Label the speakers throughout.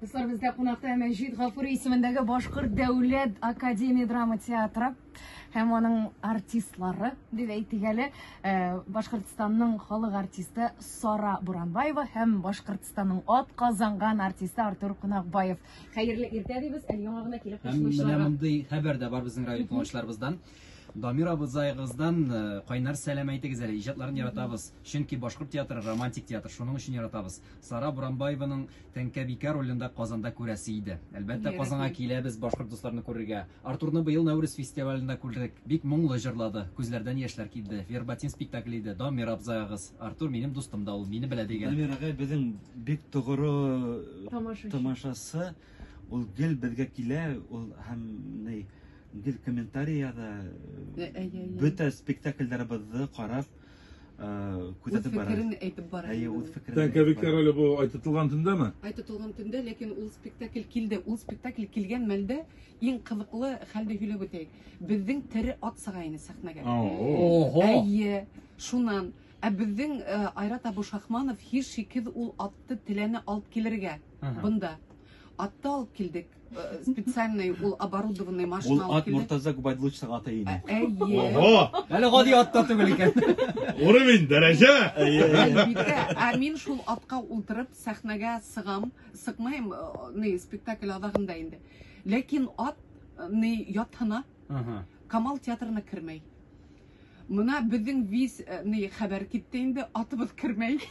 Speaker 1: Дуслар, бездә кунакта Мәҗит Гафури исемендәге Башкорт дәүләт академия драма театры һәм аның артистлары, дип әйтик әле, э, Башкортстанның халык артисты Сара Буранбаева һәм Башкортстанның атказанган артисты Артур Кунакбаев. Хәерле иртә дибез, әле яңа гына килеп
Speaker 2: Һәм менә
Speaker 1: кушылучыларга.
Speaker 2: мондый хәбәр дә бар безнең радио тыңлаучыларыбыздан. Дамир абызаегыздан э, кайнар сәлам әйтегез әле, иҗатларын яратабыз. Чөнки башкорт театры романтик театр, шуның өчен яратабыз. Сара Буранбаеваның Тәңкәбикә ролендә Казанда күрәсе иде. Әлбәттә, Казанга киләбез башкорт дусларны күрергә. Артурны быел Нәүрүз фестивалендә күрдек. Бик моңлы җырлады. Күзләрдән яшьләр килде. Вербатин спектакле иде. Дамир абзагыз. Артур минем дустым да ул, мине белә дигән.
Speaker 3: Дамир агай безнең бик тугры тамашасы. Ул гел безгә килә, ул һәм ни гел комментарий яза. Бөтә спектакльләребезне карап, күзәтеп бара. Үз
Speaker 4: фикерен әйтеп бара.
Speaker 3: Әйе, үз фикерен.
Speaker 5: Тәңкәбикә роле бу ай тотылган төндәме?
Speaker 4: Ай тотылган төндә, ләкин ул спектакль килде. Ул спектакль килгән мәлдә иң кызыклы хәлне һөйләп үтәйек. Безнең тере ат сыга иде сәхнәгә.
Speaker 2: Ого!
Speaker 4: Әйе, шуннан. Ә безнең Айрат Абушахманов һичшиксез ул атты теләне алып килергә. Бында. Атты алып килдек. Э, специальный ул оборудованный машина
Speaker 3: Ул ат Муртаза Губайдулловичның аты иде.
Speaker 4: Әйе.
Speaker 5: Ого!
Speaker 2: Әле гади ат та түгел икән.
Speaker 5: Уровень, дәрәҗә!
Speaker 4: Әлбиттә, ә мин шул атка утырып сәхнәгә сыгам, сыкмыйм, э, ни, спектакль азагында инде. Ләкин ат э, ни ятына, Камал театрына кермәй. Мына безнең виз э, ни хәбәр китте инде, атыбыз кермәй.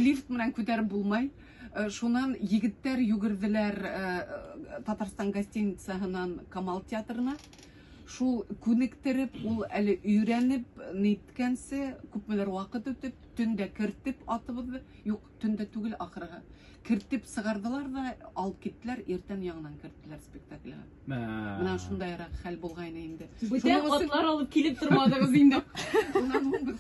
Speaker 4: Лифт белән күтәреп булмай. Э, шуннан егетләр йөгерделәр э, Татарстан гостиницаһынан Камал театрына. Шул күнектереп, ул әле өйрәнеп, ниткәнсе, күпмелер вакыт үтеп, төндә кертеп атыбызны, юк, төндә түгел ахыргы. Кертеп сыгардылар да, алып киттеләр, иртән яңадан керттеләр спектакльгә. Менә шундайрак хәл булгайны инде.
Speaker 1: Бүтән атлар алып килеп тормадыгыз инде.
Speaker 4: Шуннан һуң без